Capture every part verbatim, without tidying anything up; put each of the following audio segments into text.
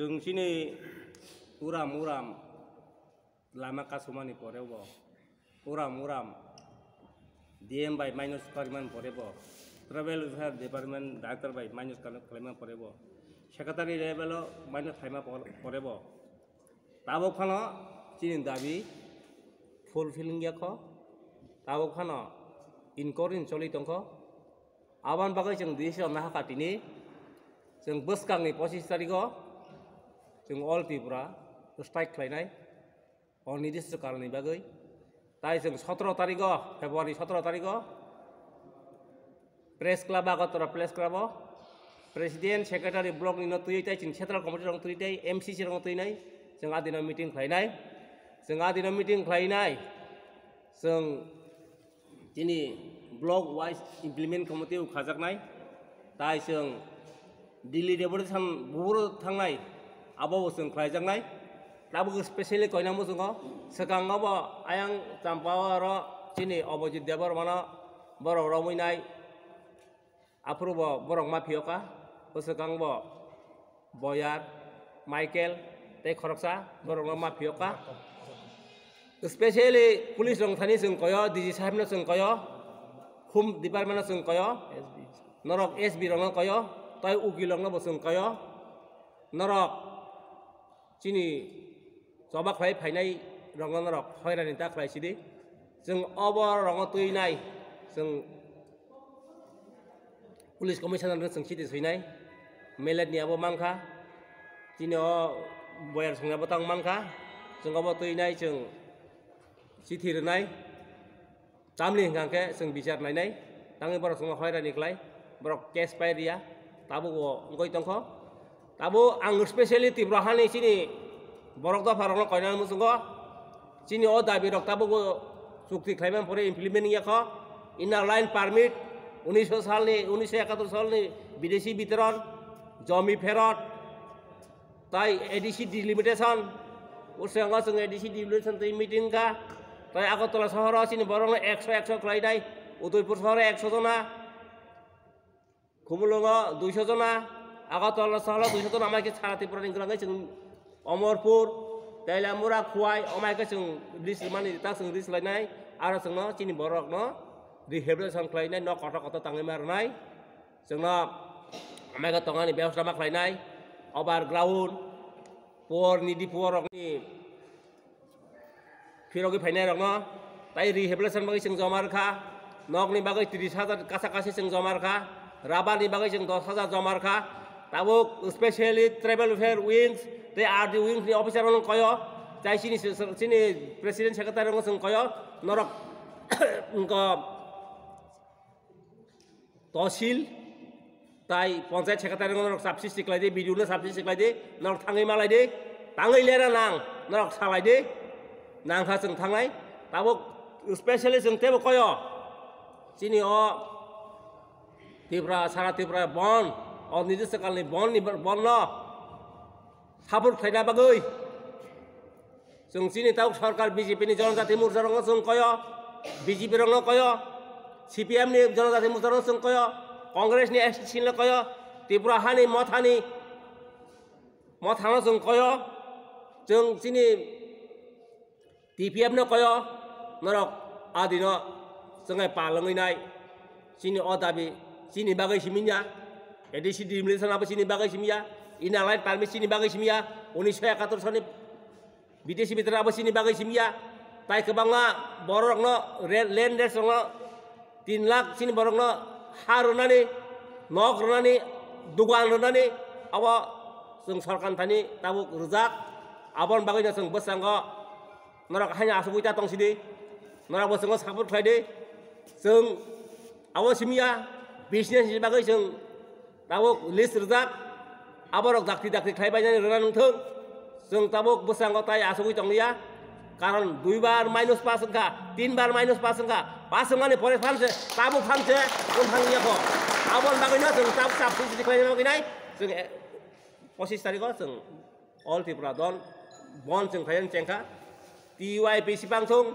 Chwng chini uram uram lama kasumani pore bo, uram uram D M bai minus karimani pore bo, Tribal Welfare Department Director bai minus kal-, kalaimani pore bo, Secretary level o minus khlaima por-, pore bo. Tabuk phano chini dabi fulfilling ya kho, tabuk phano inquiry choli tongkho. Aboni bagwi chwng decision nahakha tini, chwng bwskangni pochis tarigo chwng All Tripura strike khlainai, onirdishtho karonni bagwi. Tai chwng sotoro tarigo, February sotoro tarigo Press Club, Agartala Press Club o President, Secretary, block ni no twiwi tai chwng Central Committee rok twiwi tai M C C rok twiwi nai, chwng adino meeting khlainai, chwng adino meeting khlainai, chwng chini block wise implement khaimani tei ukhajaknai, tai chwng Delhi deputation buburo thangnai, abo bo chwng khlaijaknai. Tabuk specially koina muchungo, swkango bo ayang Champao aro chini Abhijit Debbarmano borok romwi nai, aphuru bo borok ma phiyoka, bwswkang bo Boyar, Michael tei khoroksa borokno ma phiyoka. Specially police rok thani chwng koyo, D G sahib no chwng koyo, Home Department no chwng koyo, norok S B rok no koyo, tai ukil rok no bo chwng koyo, norok chini choba khlai phainai rokno norok hoirani ta khlai sidi. Chwng obo rokno twi nai, chwng police commissioner no chwng chiti swinai, melet ni abo mankha, chini o Boyar songni abo tang mankha, chwng obo twi nai, chwng chithi rwnai. Tamni hwnkha khe chwng bichar nainai, tangwi borok chwngno hoirani khlai, borok case pai riya, tabuk bo wngwi tongkho. Tabuk ang specially Tripura hani chini borok dopha rokno koinani muchungo, chini o dabi rok tabuk bo chukti khlaimani pore implement wngya kho, inner line permit, unisho salni, unisho ekatur salni bidesi bitoron, jomi pherot, tai A D C delimitation, ushango chwng A D C delimitation twi meeting kha, tai Agartala sohoro chini borokno ekso ekso khlainai, Udaipur sohoro ekso jona, Khumulwngo duiso jona, Agartala sohoro duiso jona, amai khe sara Tripura ni gwlangwi chwng Omorpur, Teliamura, Khowai, amai khe chwng list mani ta chwng list lainai, aro chwngno chini borokno rehabilitation khlainai, nok kotor kotor tangwi ma rwnai. Chwngno amai khe tongmani bebosta ma khlainai, overground, poor needy poor rokni phirogwi phainai rokno, tai rehabilitation bagwi chwng joma rwkha, nokni bagwi tris hajar kasa kasi chwng joma rwkha, rubber ni bagwi chwng dos hajar joma rwkha, tabuk specially tribal welfare wings tei R D wings ni officer rokno koyo, tai chini, chini president secretary rokno chwng koyo, norok wngkha Tosil tai panchayat secretary no norok sab srishti khlai di, B D O no sab srishti khlai di, norok thangwi malai di, tangwi lera nang, norok salai di, nangkha chwng thangnai. Tabuk specially chwng teibo koyo, chini o Tripura, sara Tripura bon, o nijis kalni bon ni bon no support khlaina bagwi. Chwng chini tabuk sarkar B J P ni Janajati Morcha rokno chwng koyo, B J P rokno koyo, C P M ni Janajati Morcha rokno chwng koyo, Congress ni S T C no koyo, Tripura hani mothani mothano chwng koyo, chwng chini T P F no koyo, norok adino chwngai palangwi nai, chini o dabi chini bagwi simi ya, A D C delimitation abo chini bagwi simi ya, inner line permit chini bagwi simi ya, unisho ekatur soni bidesi bitra abo chini bagwi simi ya, tai kwbangma bororokno re-, land rates rokno tin lakh chini borokno ha rwnani, nok rwnani, dugan rwnani, abo chwng sorkar thani tabuk rwjak, aboni bagwino chwng bwskango norok haino asugwi ta tong sidi, norok bo chwngno support khlai di, chwng abo simi ya, business ni bagwi chwng tabuk list rwjak, aborok dakti dakti khlai bainani rwna nung thung. Chwng tabuk bwskango tai achugwi tong liya. Karon dui bar minus pass wngkha, tin bar minus pass wngkha. Pass wngmani pore phan se, tabuk phan se, wng thang liya kho. Aboni bagwino chwng tabuk chap sui sui khlaina bagwi nai. Chwng, eh, pochis tarikho chwng All Tripura Dol bon chwng khlai chengkha. T Y P C phang thung,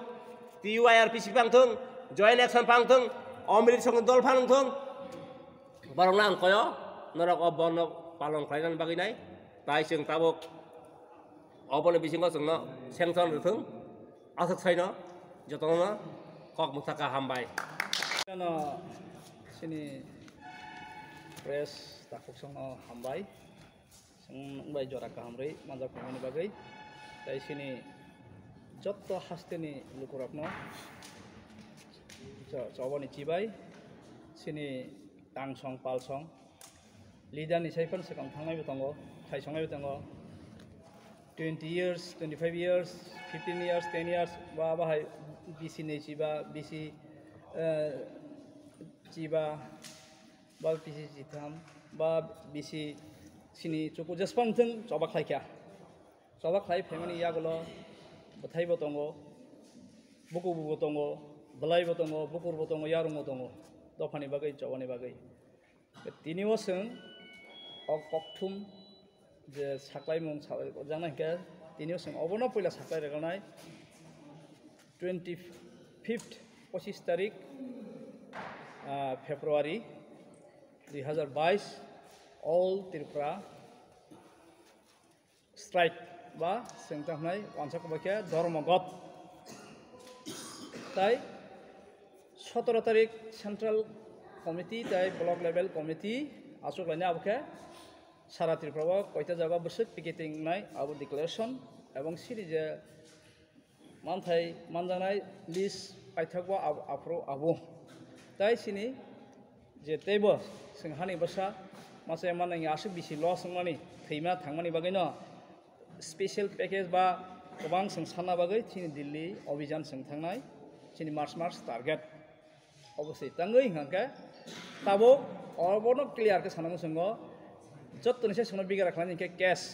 T Y R P C phang thung, Joint Action phang thung, Omrit Songni Dol phang thung. Borokno ang koyo, norok o bonno palon khlainani bagwi nai. Tai chwng tabuk oboni bisingo chwngno sanction rwthwng, aswk saino jotono kok mwthaka hambai. Ano chini press takhuk songno hambai. Chwng bai jora kaham rwi manjak phaimanini bagwi. Tai chini jotto hasteni lukurokno cho-, chobani chibai chini tangsong palsong leader ni sai phano swkang thangnai bo tongo, khai songnai bo tongo. Twenty years, twenty five years, fifteen years, ten years ba bahai B C ni chiba, B C, eh, chiba ba B C chitham ba B C chini chuku jespang thwng choba khlai kha. Choba khlai phaimani yagulo bwthai bo tongo, bukubu bo tongo, bwlai bo tongo, bukur bo tongo, yarung bo tongo. Dophani bagwi, chobani bagwi. Tini o chwng o kokthum je saklaimung sa-, jana hinkhe tini o chwng obono puila saklai rwgwnai twenty fifth, pochis tarik, ah, February dui hazar bais, All Tripura Strike ba chwng tamo hwnai uansuk bai khe Dharmagat. Tai sotoro tarik Central Committee tai Block Level Committee achuk lainai abo khe sara Tripura o koita jaga bwswk picketing nai abo declaration ebong sini je manthai manjaknai list paithakbo ab-, aphuru abo. Tai chini je teibo chwng hani bwsa masa manwi aswk bisi loss wngmani, thwima thangmani bagwino special package ba kwbang chwng sanna bagwi chini Delhi obhijan chwng thangnai, chini March March target. Oboswi tangwi hwnkha khe tabuk obono clear khe sana muchungo, jottoni se chwngno bigra khlainai hwnkhe cash.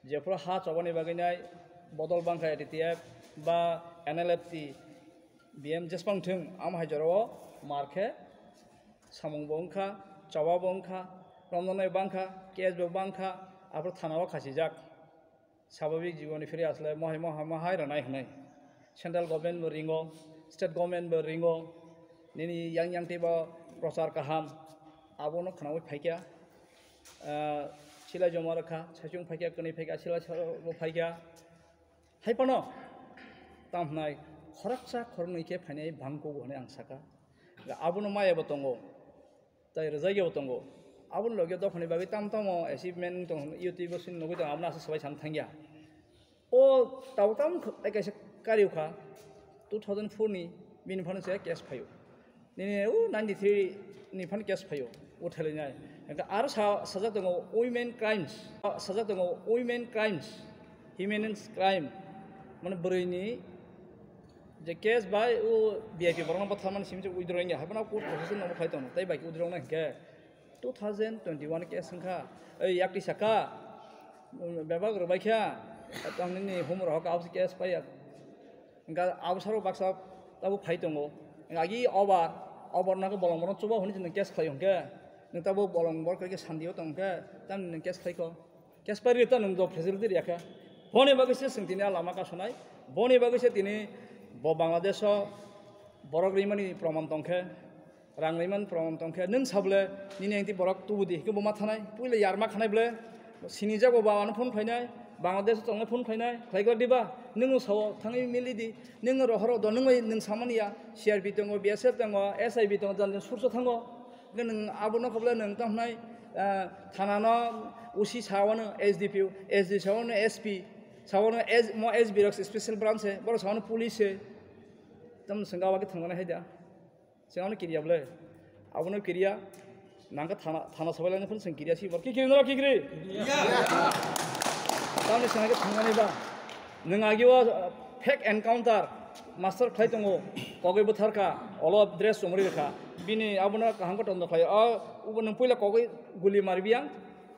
Jephuru ha chobani bagwi nai bodol bangkha A T T F ba N L F T, B M jespang thwng, amo hai jorao mar khe samung bo wngkha, choba bo wngkha, romjaknai bangkha, case bo bangkha, aphuru thana o khasijak. Swabhabik jiboni phiri asle mohai, mohai, mohai rwnai hwnwi. Central government bo ringo, state government bo ringo, nini yang yang teibo prochar kaham, abono khwnaui phaikha. Ah, silai joma rwkha, saichung phaikha, kwnwi phaikha, silai soro bo phaikha. Hai phano tam hwnai khoroksa khoroknwi khe phainai bangkugo hwnwi ang sakha. Abono maya bo tongo, tai rwjagwi bo tongo. Aboni loge dophani bagwi tam tamo achievement wng tong hwnwi YouTube o chwng nugwi tongo, abono aswk swbai sana thangya. O tabuk tamo kh-, kaisa kariu kha, two thousand four ni bini phano se case phaio. Nini o ninety three ni phan case phaio, o thailainai. Hingkhe aro sa-, sajak tongo women crimes, sajak tongo women crimes, humanist crime, mane bwrwini je case bai o V I P borokno bwtharmani simi se withdraw wngya, haiphano court process no khai tongo, tei bai withdraw wngnai hingkhe two thousand twenty one case wngkha, ei yakti saka, bebak rwbaikha, tamnini humor hoka abose case paiya. Hingkhe abo saro baksa tabuk phai tongo. Hingkhe agi obar, obar nangkhe bolong borok chuba hwnwi nwng case khlai hwnkhe, nwng tabuk bolong borok khe sandi o tong khe, tamni nwng case khlai kho. Case pai rwta nwng do facility riya khe. Boni bagwi se chwng tini a lama kasonai. Boni bagwi se tini bo Bangladesh o borok rimani proman tong khe. Rang rimani proman tong khe, nwng sa bole nini engti borok tubu di, hikhe bo ma thanai, puila yarma khanai bole, sini jago ba ano phone khlainai, Bangladesh tongnai phone khlainai, khlai glak diba, nwng sao thangwi mili di, nwng rohoro do, nwng bai nwng samani ya, C R P tongo, B S F tongo, S I B tongo, jan jan surso thango, hingkhe nwng abo nokho bole nwng tamo hwnai, ah, thana no O C sao no S D P O, S D sao no S P, sao no S, mo S B rok special branch se, borok sao no police se, tamo swngkha abo khe thangmani hai da. Chwng ano kiriya bole. Abono kiriya. Nangkhe thana, thana sabai laina phano chwng kiriya si bor. Kikiri norok kikiri? Tamni chwng age thangmani ba. Nwng agi o, uh, fake encounter master khlai tongo. Kogwi bwthar kha. Olo dress chumri rwkha. Bini abono kaham khe tondo khlai. O, ubo nwng puila kogwi guli marbi yang.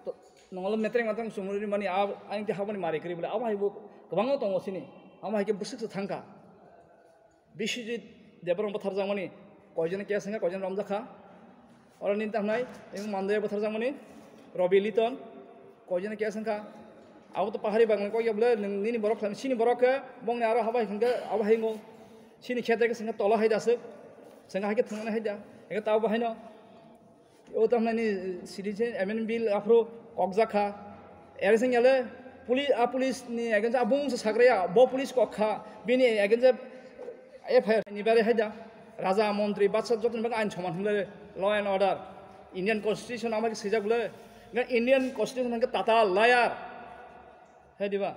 To, nwng olo metreng metreng chumri mani a, ayang te habani mari kri bole. Abo hai bo kwbangma tongo sini. Amo hai khe bwswk se thangkha. Biswajit Debbarma bwtharjakmani koijon case wngkha, koijon romjakha. Oro nini tamo hwnai, Mandaya bwtharjakmani Robi Liton, koijon case wngkha. Abo to pahari bagwi kok ya bole, nwng nini borok khlai, chini borok khe bongni aro haba hai hwnkhe abo hai wngo. Chini kheto khe chwngkhe tolo hai da swk, chwngkhe hai khe thwngmani hai da, hai khe ta abo haino. O tamo hwnani citizen amendment bill aphuru kokjakha, Ere sing yale, puli-, a police ni against a bung se sagraya, bo police kok kha, bini against F I R ni bare haida. Raja, montri, batsa jotoni bagwi ain soman hwnle, law and order. Indian constitution amai swijak le, nga Indian constitution hwnke tata liar. Hai diba?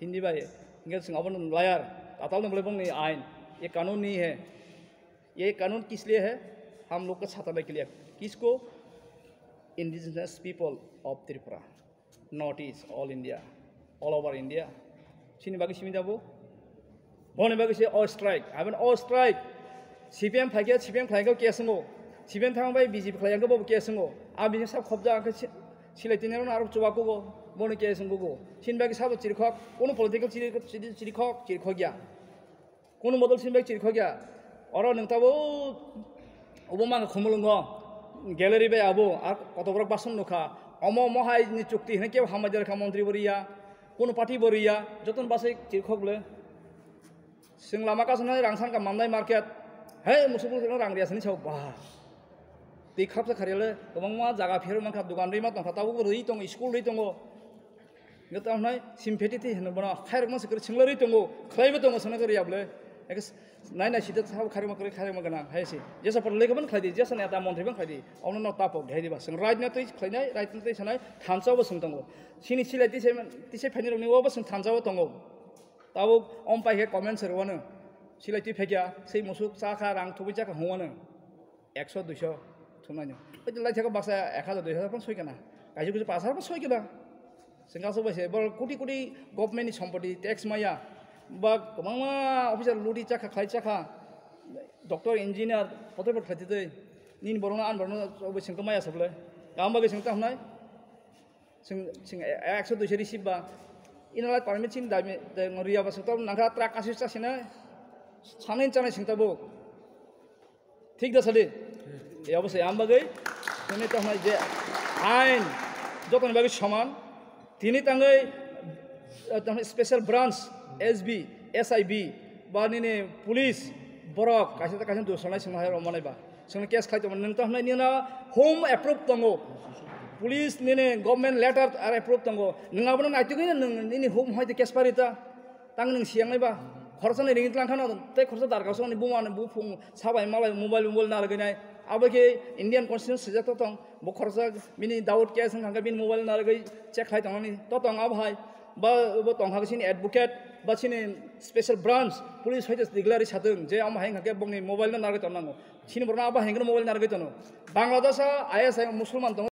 Hindi bai, hingke sing abono liar. Tatal no bolai bongni ain. Ye kanun nahi hai. Ye kanun kis liye hai? Hum log ka chhata nahi ke liye. Kisko? Indigenous people of Tripura. North East, all India, all over India. Chini bagwi simi dabo? Boni bagwi se all strike. Aboni all strike. C P M phaikhe, C P M khlaikhe case wngo. C P M thang bai B J P khlaikhe bo case wngo. A B J P sab khobja khe si-, silai tini aro chuba kugo. Boni case wngo go. Chini bagwi sabo chirikhok. Kono political chiri-, chiri-, chirikhok, chirikhok ya. Kono modol sin bai chirikhok ya. Oro nwng tabo obo mangkha khumulwngo. Gallery bai abo, ar kotoborok basong nukha. Omo mohai ni chukti hwnwi kebo hambai derkha montri bo riya. Kono party bo riya. Joton basai chirikhok le. Sing lama kasanai rang san ka mandai market. Hei, musuk musuk rang riya sani sao. Bah. Twi khapsa khariya le, kwbangma jaga phero mankha, dukan rwi ma tongkha, tabuk rwi tongo, school rwi tongo. Nge tamo hwnai sympathy twi hwnwi bono khairokma se kwrwi swnglarwi tongo, khlaiwi tongo, swngna kwrwi ya bwle. Eke s-, nai nai sida sabo khairokma kwrwi khairokma gwnang hai se. Jesa por lekha ban khlai di, jesa neta montri ban khlai di. Omono no tapo dhai diba. Swng right na twi khlainai, right na twi sanai, thansa bo swng tongo. Sini silai tise, tise phaini rokni obo swng thansa bo tongo. Tabuk om pai khe comment se rwano. Silai twi phekya, sei musuk chakha, rang thubui chakha hwnwano. Ekso, duiso thumnaino. Oi lai thaka baksa ek hajar, dui hajar phano soi kana. Kaisa kuchu pash hajar phano soi kana. Sengkha sok bai se, bor koti koti government ni sompoti tax maya. Ba kwbangma officer ludi chakha, khlai chakha. Doctor, engineer, potor pot khlai twi. Nini borokno, ani borokno, obo sengkha maya sablai. Gam bagwi sengkha hwnai. Seng, seng, ekso, duiso receive ba. Ina lai permit sini dami, dai ngori aba sengkha nangkha truck kasi chasina. Sanai chanai sengkha bo. Thik da sadi? Ya, obosai, ang bagwi, tini tamo je ain, jotoni bagwi soman, tini tangwi, eh, tamo special branch, S B, S I B, ba nini police, borok, kaisa ta kaisa dusonai swngnai rok manai ba. Swngnai case khlai tongmani, nwng tamo nini na home approve tongo, police nini government letter ar approve tongo, nwng abono naitugwi nwng nini home hoite case parita. Tang nwng siyangnai ba, khoroksa ni ring tlang khano, tei khoroksa darkar songni buma ni buphung sabai malai mobile mobile narwgwi nai. Abo khe Indian constitution swijak to tong, bo khoroksa bini doubt case wngkha khe bini mobile narwgwi check khai tongnani to tong abo hai. Ba bo tongkha khe chini advocate, ba chini special branch, police hoite declare satwng je amo hai wngkha khe bongni mobile no narwgwi tong nango. Chini borok no abo hai wngkhe mobile narwgwi tono. Bangladesh o I S I Musulman tongo.